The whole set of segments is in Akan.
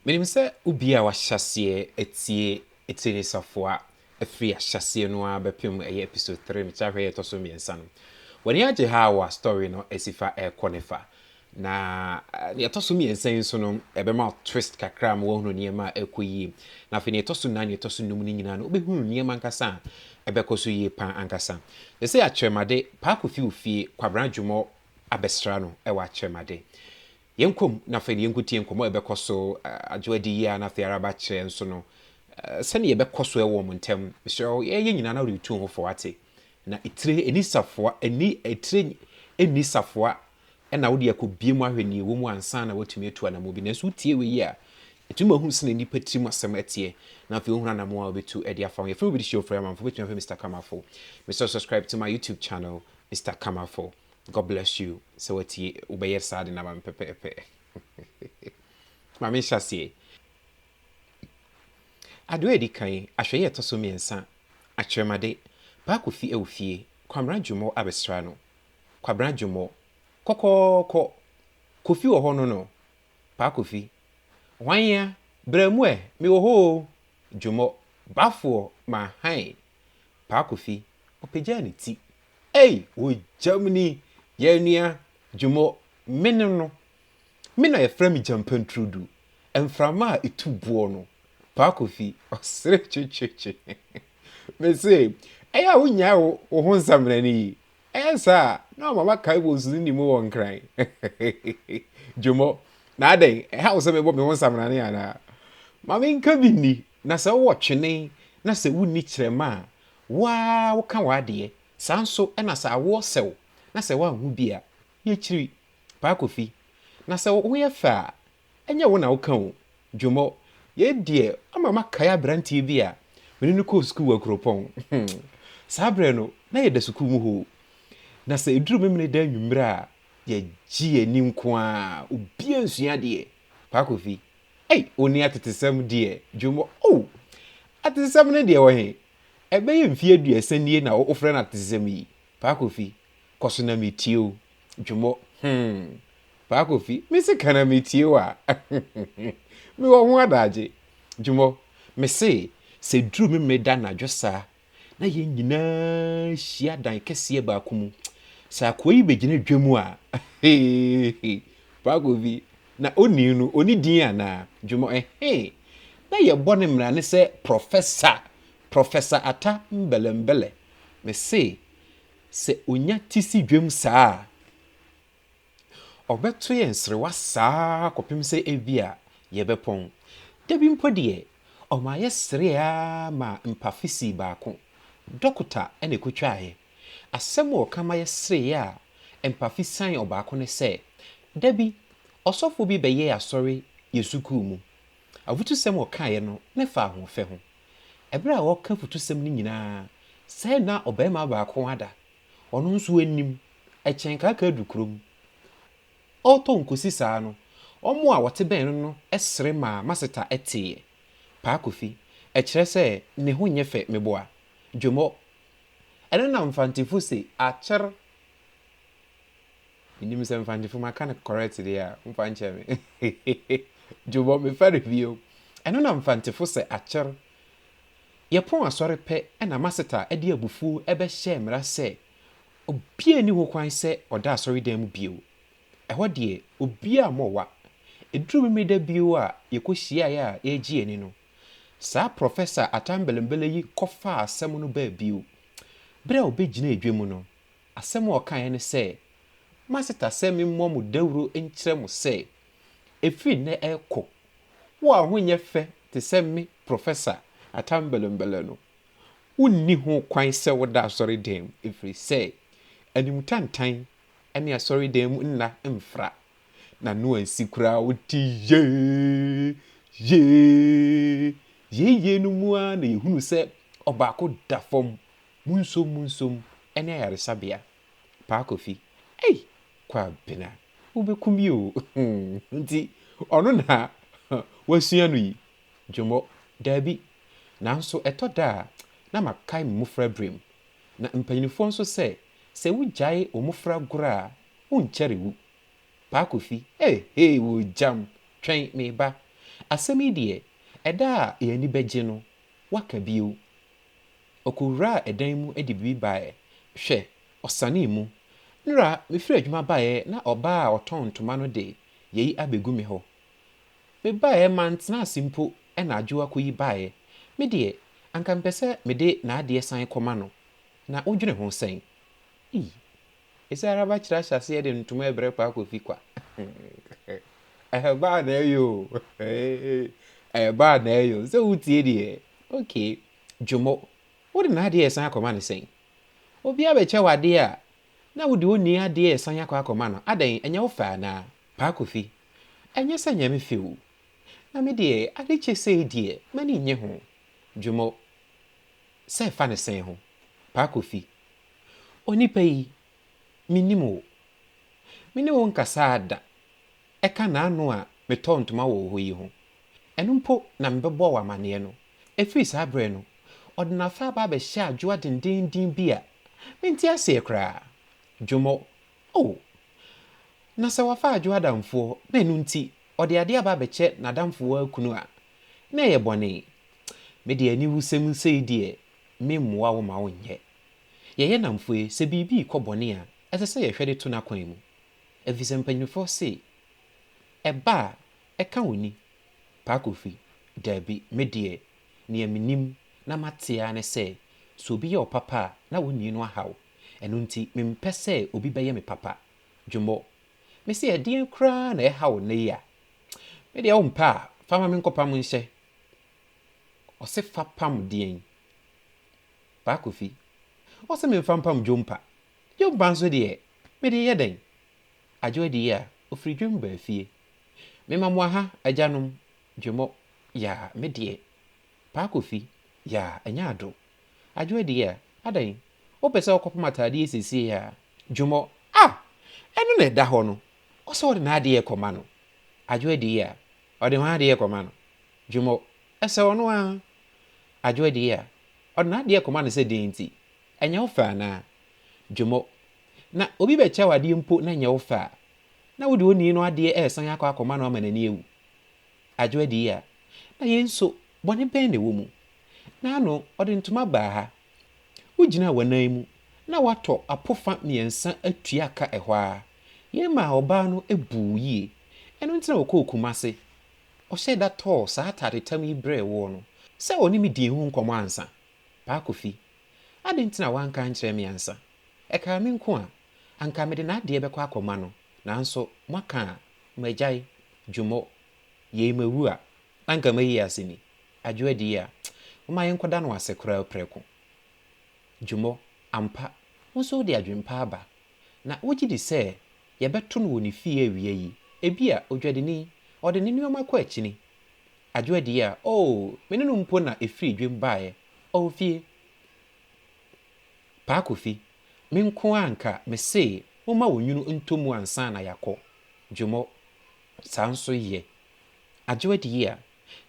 Menim sɛ obi a wahyɛ aseɛ atie Etire Ne Safoa afiri ahyɛaseɛ no ara bɛpem ɛyɛ episode 3 mekyɛ ahwɛ yɛ ɛtɔ so mmiɛnsa no. W'ani agye ha wɔ story no asi fa ɛrekɔ ne fa. Na nea ɛtɔ so mmiɛnsa yi nso no, ɛbɛma twist kakra ma woahunu nneɛma a ɛrekɔ yie. Na afei nea ɛtɔ so nnan, nea ɛtɔ so num no nyinaa no, wobɛhunu nneɛma ankasa a ɛbɛkɔ so yie paa ankasa. Te sɛ Akyerɛmade, Paa Kofi wɔ fie, Kwabena Dwomɔ abɛsra no wɔ Akyerɛmade. Yɛnkɔ mu na afei no yɛnkɔtie nkɔmmɔ a ɛbɛkɔ so adwo adi yie a na afei araba kyerɛ nso no sɛdeɛ ɛbɛkɔ so wɔ wɔn ntam. Mesrɛ wo, yɛyɛ nyinaa na wode tu ho fo wate. Na etire ɛni safoa, ɛni etire ɛnni safoa ɛna wode akɔbie mu ahwɛ nea ɛwɔ mu ansa na woatumi atu anammɔn bi. Nanso wotie wei yi a, ɛtumi ma wohunu sɛdeɛ nnipa tirim asɛm ɛteɛ na afei wohunu anammɔn a wobɛtu de afa ho. Yɛfrɛ me Bidisio Ofori Amanfo, wobɛtumi afrɛ Mister Kamafo. Mesrɛ wo subscribe to my YouTube channel, Mister Kamafo. God bless you sɛ watie wobɛyɛ saa de no ama me pɛpɛɛpɛ. Ma menhyɛ aseɛ. Adeɛ a ɛdi kan, ahwɛeɛ a ɛtɔ so mmiɛnsa, Akyerɛmade, Paa Kofi wɔ fie, Kwamena Dwommɔ abɛsra no. Kwabena Dwommɔ, Kɔkɔɔkɔ, Kofi wɔ hɔ no no? Paa Kofi, Hwan a? Bra mu ɛ, mewɔ hɔ o. Dwommɔ, Bafoɔ, mahan. Paa Kofi, ɔpagyaa ne ti. Ei, wo Germany yɛn nua Dwommɔ, me ne no. Me na yɛfrɛ me Gyampantrudu, mframa a ɛtu boɔ no. Paa Kofi, ɔsere twetwetwe. Mese, ɛyɛ a wonyae wo wo ho nsamena no yi? Ɛyɛ saa a, na wama makae bonsu no nim wɔ Nkran. Dwommɔ, na adɛn, ɛha wo sɛ mebɔ me ho nsamena no anaa? Ma menka bi nni, na sɛ wowɔ twene na sɛ wonni kyerɛma a, wo ara woka w'adeɛ. Saa nso na sɛ awoɔ sɛ wo na sɛ woanwo bi a, yɛkyiri. Paa Kofi, na sɛ wo ho yɛ fɛ a, ɛnyɛ wo na woka o. Dwommɔ, yei deɛ ama makae aberanteɛ bi a me ne no kɔɔ sukuu wɔ Akuropɔn. Saa berɛ no, na yɛda sukuu mu hɔ o. Na sɛ ɛduru Memeneda anwummerɛ a, yɛgye yɛn ani nko ara, obiara nsua adeɛ. Paa Kofi, ei, wo ne atetesɛm deɛ, Dwommɔ, oh, atetesɛm no deɛ wɔ he? Ɛbɛyɛ mfeɛ 30 nie na wofrɛ no atetesɛm yi. Paa Kofi, kɔ so na metie o. Dwommɔ, hmm. Paa Kofi, me se ka na metie wo a, mewɔ ho adagye. Dwommɔ, me se, sɛ duru Memeneda anadwo saa na yɛn nyinaa hyia dan kɛseɛ baako mu, sɛ akoa yi bɛgyina dwa mu a, hehehe, Paa Kofi, na onii no, ɔnni din anaa? Dwommɔ, ɛhe, na yɛbɔ ne mmara ne sɛ Prɔfɛsa, Prɔfɛsa Atta Mbɛlɛmbɛlɛ. Me se, sɛ ɔnya ti si dwam saa a, ɔbɛto yɛn serewa saa ara kɔpem sɛ ebia yɛbɛpɔn. Da bi mpo deɛ, ɔmaa yɛseree ara maa mpafe sii baako. Dɔkota na ɛkɔtwaeɛ. Asɛm a ɔka ma yɛsereeɛ a mpafe sian ɔbaako ne sɛ, da bi, ɔsɔfoɔ bi bɛyɛɛ asɔre yɛn sukuu mu. Afotusɛm a ɔkaeɛ no, na ɛfa ahoɔfɛ ho. Ɛberɛ a ɔreka afotusɛm no nyinaa, sɛɛ na ɔbarima baako ada. Ɔno nso anim, ɛkyɛn kaakaadu kurom. Ɔretɔ nkosi saa no, wɔn a wɔte bɛn no no sere maa Maseta teeɛ. Paa Kofi, ɛkyerɛ sɛ ne ho nyɛ fɛ meboa? Dwommɔ, ɛno na Mfantefo se akyɛr. Menim sɛ Mfantefo maka no correct deɛ a, momfa nkyɛ me. Dwommɔ, mefa no bio. Ɛno na Mfantefo sɛ akyɛr. Yɛpɔn asɔre pɛ na Maseta de abufuo bɛhyɛɛ mmara sɛ obiara nni ho kwan sɛ ɔda asɔredan mu bio. Ɛhɔ deɛ, obiara mmɔ wa. Ɛduruu Memeneda bio a yɛkɔhyiaeɛ a yɛregye yɛn ani no, saa Prɔfɛsa Atta Mbelembele yi kɔfaa asɛm no baa bio. Berɛ a ɔbɛgyinaa dwa mu no, asɛm a ɔkaeɛ ne sɛ, Maseta sɛ memmɔ mo dawuro nkyerɛ mo sɛ, ɛfiri nnɛ rekɔ, Wo a wo ho nyɛ fɛ te sɛ me Professor Atta Mbelembele no, wonni ho kwan sɛ woda asɔredan mu, ɛfiri sɛ animtantan ne asɔredan mu nna mfra. Na no ansi koraa wote yee, yee, yee no mu ara na yɛhunu sɛ ɔbaako da fam, munsom munsom ne ayaresabea. Paa Kofi, ei, Kwabena, wobɛku me o. Nti ɔno na wasua no yi? Dwommɔ, Daabi. Nanso ɛtɔ da a, na makae me mmofraberem. Na mpanyinifoɔ nso sɛ, sɛ wogyae wo mmofra gorɔ a, wonkyɛre wu. Paa Kofi, Ehee, wogyam! Twɛn, mereba. Asɛm yi deɛ, ɛda a yɛn ani bɛgye no, woaka bio. Ɔkɔwuraa ɛdan mu de biribi baeɛ. Hwɛ, ɔsanee mu. Nnora, mefiri adwuma baeɛ na ɔbaa a ɔtɔn ntoma no de yei abɛgu me hɔ. Mebaeɛ mantena ase mpo na Adwoa kɔyi baeɛ. Me deɛ, anka mepɛ sɛ mede n'adeɛ san kɔma no. Na wodwene ho sɛn? Ei, ɛsɛ ara bɛkyerɛ ahyɛaseɛ de ntoma rebrɛ Paa Kofi kwa. Ɛyɛ baa na ɛyɛ o. Ɛyɛ baa na ɛyɛ o. Sɛ wotie deɛ, okay. Dwomo, wode n'adeɛ resan akɔma no sɛn? Obi abɛkyɛ wo adeɛ a, na wode onii adeɛ resan akɔ akɔma no, adɛn, ɛnyɛ wo fɛ anaa? Paa Kofi, Ɛnyɛ sɛ ɛnyɛ me fɛ o. Na me deɛ, ade kyɛ sei deɛ, m'ani nnye ho. Dwomo, Sɛ ɛfa ne sɛn ho? Paa Kofi, Onipa yi, mennim wo. Me ne wo nkasaa da. Ɛka n'ano a metɔɔ ntoma wɔ wo hɔ yi ho. Ɛno mpo na mebɛbɔɔ wo amanneɛ no. Ɛfiri saa berɛ no, ɔde n'afa aba abɛhyɛ adwoa dendeenden bi a mente aseɛ koraa. Dwomo, Oh! Na sɛ wafa adwoa adamfoɔ na ɛno nti ɔde adeɛ aba abɛkyɛ n'adamfoɔ kunu a, na ɛyɛ bɔne. Me deɛ aniwusɛm sei deɛ memmoa wo ma wonyɛ. Yɛyɛ nnamfo yi, sɛ biribi rekɔ bɔne a, ɛsɛ sɛ yɛhwɛ de to n'akwan mu. Efisɛ mpanyimfoɔ se, Ɛba a, ɛka wo ni. Paa Kofi, Dabi, me deɛ, nea menim na mate ara ne sɛ, sɛ obi yɛ wo papa a, na wonii no ahaw. Ɛno nti, mempɛ sɛ obi bɛyɛ me papa. Dwommɔ, Mese ɛdeɛn koraa na ɛha wo nnɛ yi a? Me deɛ wompɛ a, fa ma menkɔpam nhyɛ. Ɔse fa pam deɛn? Paa Kofi, Ɔse memfa mpam dwompa. Dwompa nso deɛ, mede yɛ dɛn? Adwo adi yi a, ɔfiri dwom baa fie. Mema mo aha, agyanom, dwemmɔ, yaa, me deɛ. Paa Kofi, Yaa, ɛnyɛ ado. Adwo adi yi a, adɛn, wopɛ sɛ wokɔpam ataadeɛ seesei a? Dwemmɔ, Ah! Ɛno na ɛda hɔ no, ɔsɛ ɔde n'adeɛ rekɔma no. Adwo adi yi a, ɔde hwan adeɛ rekɔma no? Dwemmɔ, Ɛsɛ ɔno ara. Adwo adi yi a, ɔde n'adeɛ rekɔma no sɛ dɛn nti? Ɛnyɛ wo fɛ anaa? Dwomo, Na obi bɛkyɛ wo adeɛ mpo na ɛnyɛ wo fɛ a, na wode onii no adeɛ resan akɔ akɔma no ama n'ani awu. Adwo adi yi a, na yei nso, bɔne bɛn na ɛwɔ mu? Naano ɔde ntoma baa ha. Wogyinaa w'anan mu na woatɔ apofa mmiɛnsa atua ka ɛhɔ ara. Yei maa ɔbaa no buu wo yie. Ɛno nti na ɔkɔɔ Kumase. Ɔhyɛɛ da tɔɔ saa ataadetam yi brɛɛ woɔ no sɛ ɔne me dii ho nkɔmmɔ ansa. Paa Kofi, adɛn nti na woanka ankyerɛ me ansa? Ɛkaa me nko a, anka mede n'adeɛ bɛkɔ akɔma no, nanso moaka a, magyae. Dwommɔ, yei mawu a, na anka mayi ase ni. Adwo adi a, momma yɛnkɔda no ase koraa prɛko. Dwommɔ, ampa, wo nso wode adwempa aba. Na wogye di sɛ yɛbɛto no wɔ ne fie awia yi? Ebia odwadini, ɔde ne nneɛma kɔ akyini. Adwo adi a, oh, me ne no mpo na ɛfirii dwam baeɛ. Ɔwɔ fie. Paa Kofi, me nko ara anka mese momma onwunu ntɔ mu ansa na yɛakɔ. Dwommɔ, saa nso yɛ. Adwo adi a,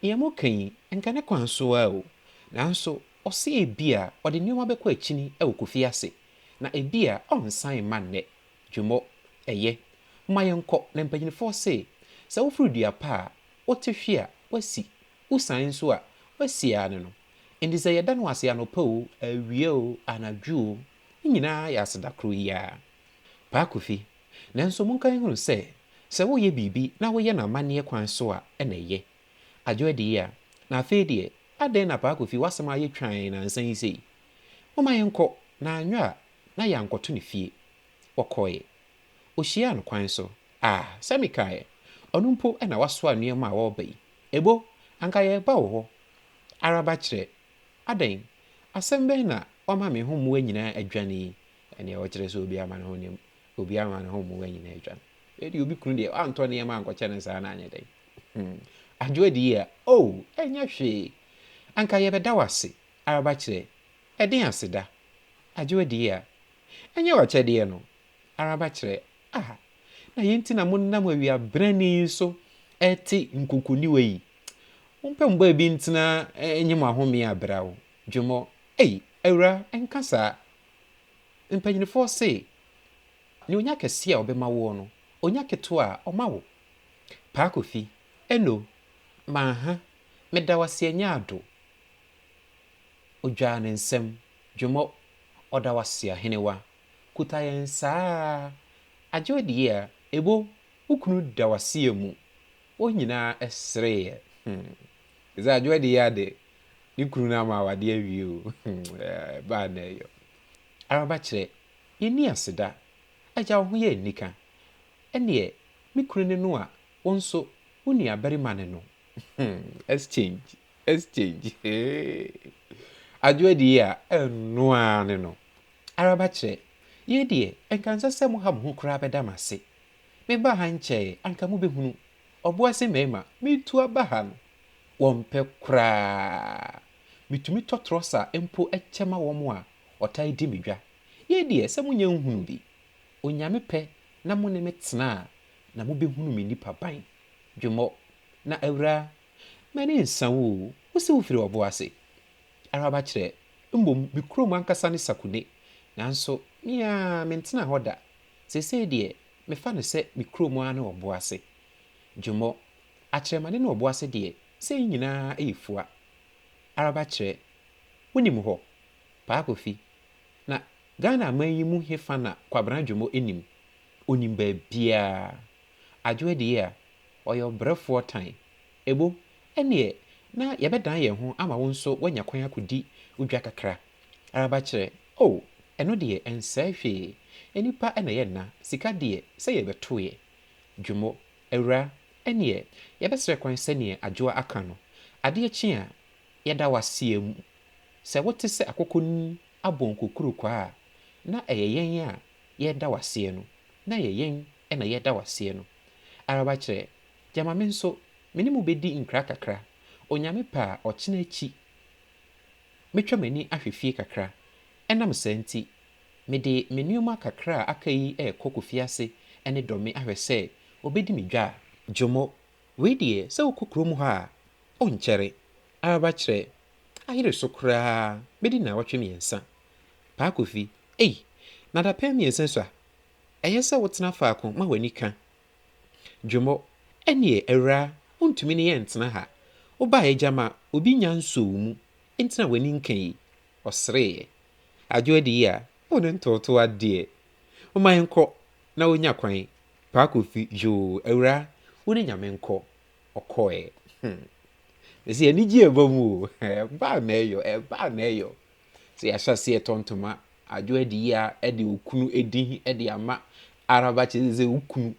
nea moreka yi, nka ne kwan so ara o. Nanso ɔse ebia ɔde nneɛma bɛkɔ akyini wɔ Kofi ase, na ebia ɔrensan mma nnɛ. Dwommɔ, ɛyɛ. Momma yɛnkɔ, na mpanyinfoɔ se, sɛ woforo dua pa a, Wote hwe a, woasi. Wosian nso a, woasi ara ne no. Enti sɛ yɛda no ase anɔpa oo, awia oo, anadwo oo, ne nyinaa yɛ aseda koro yi ara. Paa Kofi, Nanso monka nhunu sɛ, sɛ woreyɛ biribi na woyɛ no amanneɛ kwan so a ɛna ɛyɛ. Adwo adi yi a, na afei deɛ, adɛn na Paa Kofi w'asɛm ayɛ twann nnansa yi sei? Momma yɛnkɔ, na anwɔ a, na yɛankɔto no fie. Wɔkɔeɛ. Ɔhyiaa no kwan so. Ah, sɛ mekaeɛ, ɔno mpo na wasoa nneɛma a ɔreba yi. Ebo, anka yɛreba wo hɔ. Araba kyerɛ, Adɛn, asɛm bɛn na wama me ho mmoa nyinaa adwane yi? Ɛnneɛ ɔkyerɛ sɛ obi ama ne ho nneɛma, obi ama ne ho mmoa nyinaa adwane. Ɛdeɛ obi kunu deɛ, wantɔ nneɛma ankɔkyɛ no saa na anyɛ dɛn? Hmm, adwo adi yi a, oh, ɛnyɛ hwee. Anka yɛbɛda wo ase. Araba kyerɛ, Ɛdeɛn aseda? Adwo adi yi a, ɛnyɛ w'akyɛdeɛ no. Araba kyerɛ, A, na yei nti na monam awia brɛne yi so rete nkokoniwa yi? Mompɛ mo baabi ntena nye mo ahome a brɛ wo. Dwomɔ, Ei, awura, nka saa. Mpanyinifoɔ se, nea ɔnya kɛseɛ a ɔbɛma woɔ no, ɔnya ketewa a, ɔma wo. Paa Kofi, Eno, Manha, meda wo ase ɛnyɛ ado. Ɔdwaa ne nsam, Dwomɔ, ɔda wo ase ahenewa. Kuta yɛn saa. Agye wo deɛ a, Ebo, wo kunu da wo aseɛ mu. Wɔn nyinaa sereeɛ. Hmm. Sɛ adwoa di yɛ ade, ne kunu no ama awadeɛ awie o. Ɛbaa na ɛyɔ. Araba kyerɛ, yɛnni aseda. Agya wo ho yɛ anika. Ɛneɛ, me kunu ne no a, wo nso, wo nuabarima ne no. Exchange, exchange. Adwoa di yɛ a, ɛno ara ne no. Araba kyerɛ, yei deɛ, ɛnka nsɛ sɛ moha mo ho koraa bɛda me ase. Mebaa ha nkyɛe, anka mobɛhunu. Ɔboase mmarima, meretu aba ha no, wɔmpɛ koraa. Metumi tɔ trɔsa mpo kyɛ ma wɔn a wɔtaa di me dwa. Yei deɛ, sɛ monya nhunu bi. Onyame pɛ na mo ne me tena a, na mobɛhunu me nipa ban. Dwemmɔ, na awuraa, m'ani nsa wo o, wose wofiri Ɔboase? Araba kyerɛ, mmom me kurom ankasa ne Sakune, nanso me ara mentenaa hɔ da. Seesei deɛ, mefa no sɛ me kurom ara ne Ɔboase. Dwomɔ, Akyerɛmade ne Ɔboase deɛ, sɛ yɛn nyinaa yɛ fua. Araba kyerɛ, wonim hɔ? Paa Kofi, Na Ghana aman yi mu hefa na Kwabena Dwomɔ nnim? Ɔnim baabiara. Adwoa deɛ a, ɔyɛ ɔbrɛfoɔ tan. Ebo, ɛnneɛ na yɛbɛdan yɛn ho ama wo nso woanya kwan akɔdi wo dwa kakra. Araba kyerɛ, Oh, ɛno deɛ ɛnsɛe hwee. Nnipa na ɛyɛ nna, sika deɛ sɛ yɛbɛtoeɛ. Dwommo, Awuraa, ɛnneɛ yɛbɛsrɛ kwan sɛdeɛ Adwoa aka no. Adeɛ kye a, yɛda wo aseɛ mu. Sɛ wote sɛ akokɔni abɔ nkokurokwa a, na ɛyɛ yɛn a yɛreda wo aseɛ no. Na ɛyɛ yɛn na yɛreda wo aseɛ no. Araba kyerɛ, Gyama me nso, me ne mo bɛdi nkra kakra. Onyame pɛ a, ɔkyena akyi mɛtwa m'ani ahwɛ fie kakra. Ɛnam saa nti, mede me nnoɔma kakra a aka yi rekɔ Kofiase ne Dɔme ahwɛ sɛ ɔbɛdi me dwa a. Dwomo, wei deɛ sɛ wokɔ kurom hɔ a, wonkyɛre. Araba kyerɛ, ayere so koraa, mɛdi nnawɔtwe mmiɛnsa. Paa Kofi, ei, na dapɛn mmiɛnsa sua? Ɛyɛ sɛ wotena faako ma w'ani ka. Dwomo, ɛneɛ awuraa wontumi ne yɛn ntena ha. Wobaeɛ gyama obi nnya nsɔɔ wo mu nti na w'ani nka yi. Ɔsereeɛ. Adwo adi yi a, wo ne ntoatoa deɛ. Momma yɛnkɔ na wonya kwan. Paa Kofi, yoo, awuraa wo ne Nyame nkɔ. Ɔkɔeɛ. Hmm. Mese anigye ɛba mu o. Ɛba na ɛyɔ, ɛba na ɛyɔ. Sɛ yɛahyɛ aseɛ tɔ ntoma, adwo adi yi a ɛde okunu edin de ama araba kyerɛ sɛ wo kunu.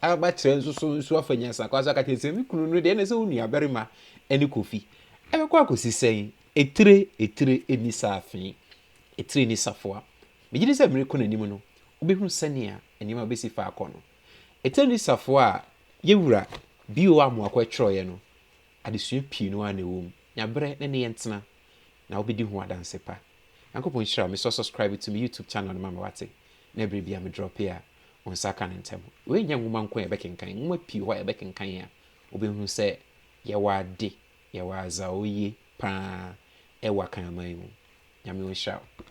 Araba kyerɛ nso so nso afa nyansa kwa so aka kyerɛ sɛ me kunu no deɛ ɛna sɛ wo nua barima ɛne Kofi. Ɛbɛkɔ akɔsi sɛn? Etire etire ɛni saafee, etire ɛni safoa. Megye di sɛ mmere kɔ n'anim no, wobɛhunu sɛnea nneɛma bɛsi fa akɔ no. Etire ɛni safoa a yɛwura B.O. Amoako twerɛeɛ no, adesua pii no ara na ɛwɔ mu. Nya berɛ ne ne yɛntena na wobɛdi ho adanse pa. Nyankopɔn nhyira wo. Mesrɛ subscribe to me YouTube channel no ma me wate na berɛ biara me drop a wo nsa aka no ntɛm. Wei nyɛ nwoma nko a yɛbɛkenkan, nwoma pii wɔ hɔ a yɛbɛkenkan a wobɛhunu sɛ yɛwɔ ade, yɛwɔ adza oye paa ɛwɔ Akanman mu. Nyame ɔnhyira wo.